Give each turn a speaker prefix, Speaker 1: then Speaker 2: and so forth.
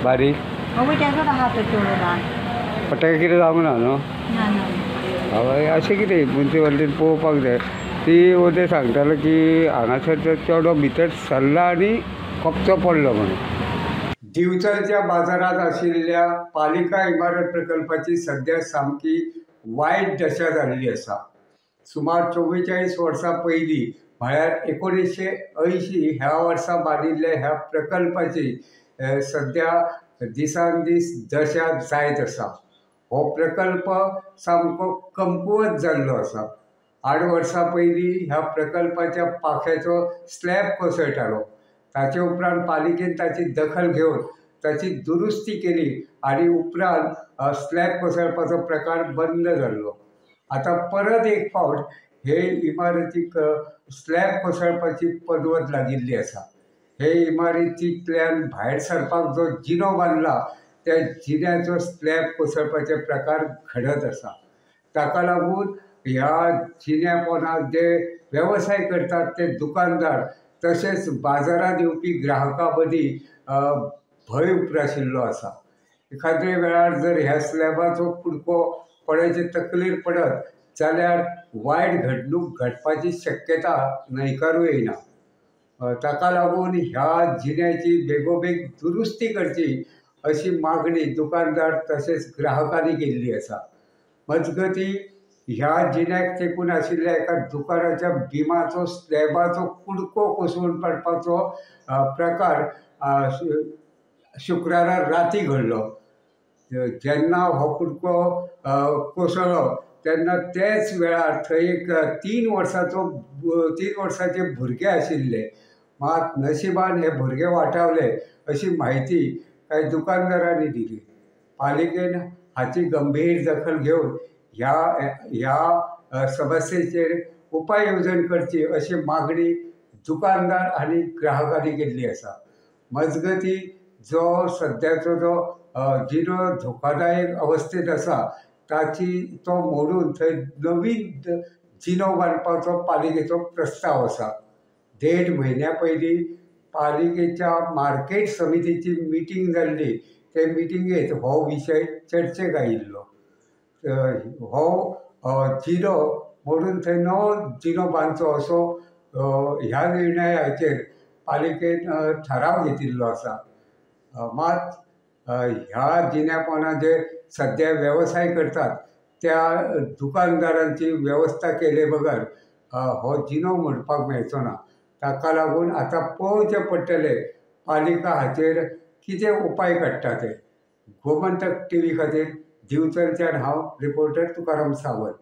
Speaker 1: बारीक पटाके कितें जावंक ना न्हू? हय, अशें कितें मुन्सिपालिटीन पळोवपाक जाय. ती वते सांगतालो की हांगासर तो चेडो भितर सरला आनी कपचो पडलो म्हणून. दिवचलच्या बाजारांत आशिल्ल्या पालिका इमारत प्रकल्पाची सद्या सामकी वायट दशा जाल्ली आसा. सुमार 44 वर्सां पयलीं म्हळ्यार 1980 ह्या वर्सा बांदिल्ल्या ह्या प्रकल्पाची सद्या दिसान दीस दशा जायत आसा. हो प्रकल्प सामको कमकुवत जाल्लो आसा. 8 वर्सां पयलीं ह्या प्रकल्पाच्या पाख्याचो स्लॅब कोसळटालो. ताचे उपरांत पालिकेन ताची दखल घेवन ताची दुरुस्ती केली आनी उपरांत स्लॅब कोसळपाचो प्रकार बंद जाल्लो. आतां परत एक फावट हे इमारतीक स्लॅब कोसळपाची पदवत लागिल्ली आसा. हे इमारतींतल्यान भायर सरपाक जो जिनो बांदला त्या जिन्याचो स्लॅब कोसळपाचे प्रकार घडत आसा. ताका लागून ह्या जिन्या पोंदा जे वेवसाय करतात ते दुकानदार तशेंच बाजारांत येवपी ग्राहकां मदीं भंय उप्राशिल्लो आसा. एखाद्रे वेळार जर ह्या स्लॅबाचो कुडको कोणाचे तकलेर पडत जाल्यार वायट घडणूक घडपाची शक्यता न्हयकारूं येना. ताका लागून ह्या जिन्याची बेगोबेग दुरुस्ती करची अशी मागणी दुकानदार तशेंच ग्राहकांनी केल्ली आसा. मजगती ह्या जिन्याक तेकून आशिल्ल्या एका दुकानाच्या बिमाचो स्लॅबाचो कुडको कोसळून पडपाचो प्रकार शुक्रारा राती घडलो. जेन्ना हो कुडको कोसळ्ळो तेन्ना तेच वेळार थंय एक 3 वर्साचे भुरगे आशिल्ले. मात नशिबान हे भुरगे वाटावले अशी म्हायती कांय दुकानदारांनी दिली. पालिकेन हाची गंभीर दखल घेवन ह्या ह्या समस्येचेर उपाय येवजण करची अशी मागणी दुकानदार आनी ग्राहकांनी केल्ली आसा. मजगती जो सद्याचो जो जिनो धोकादायक अवस्थेंत आसा ताची तो मोडून थंय नवीन जिनो बांदपाचो पालिकेचो प्रस्ताव आसा. 1.5 म्हयन्या पयलीं पालिकेच्या मार्केट समितीची मिटींग जाल्ली. ते मिटिंगेंत हो विशय चर्चेक आयिल्लो. हो जिनो मोडून थंय नवो जिनो बांदचो असो ह्या निर्णयाचेर पालिकेन थाराव घेतिल्लो आसा. मात ह्या जिन्या पोंदा जे सद्या वेवसाय करतात त्या दुकानदारांची वेवस्था केले बगर हो जिनो मोडपाक मेळचो ना. ताका लागून आतां पळोवचें पडटलें पालिका हाचेर कितें उपाय काडटा ते. गोमंतक टीव्ही खातीर दिवचलच्यान हांव रिपोर्टर तुकाराम सावंत.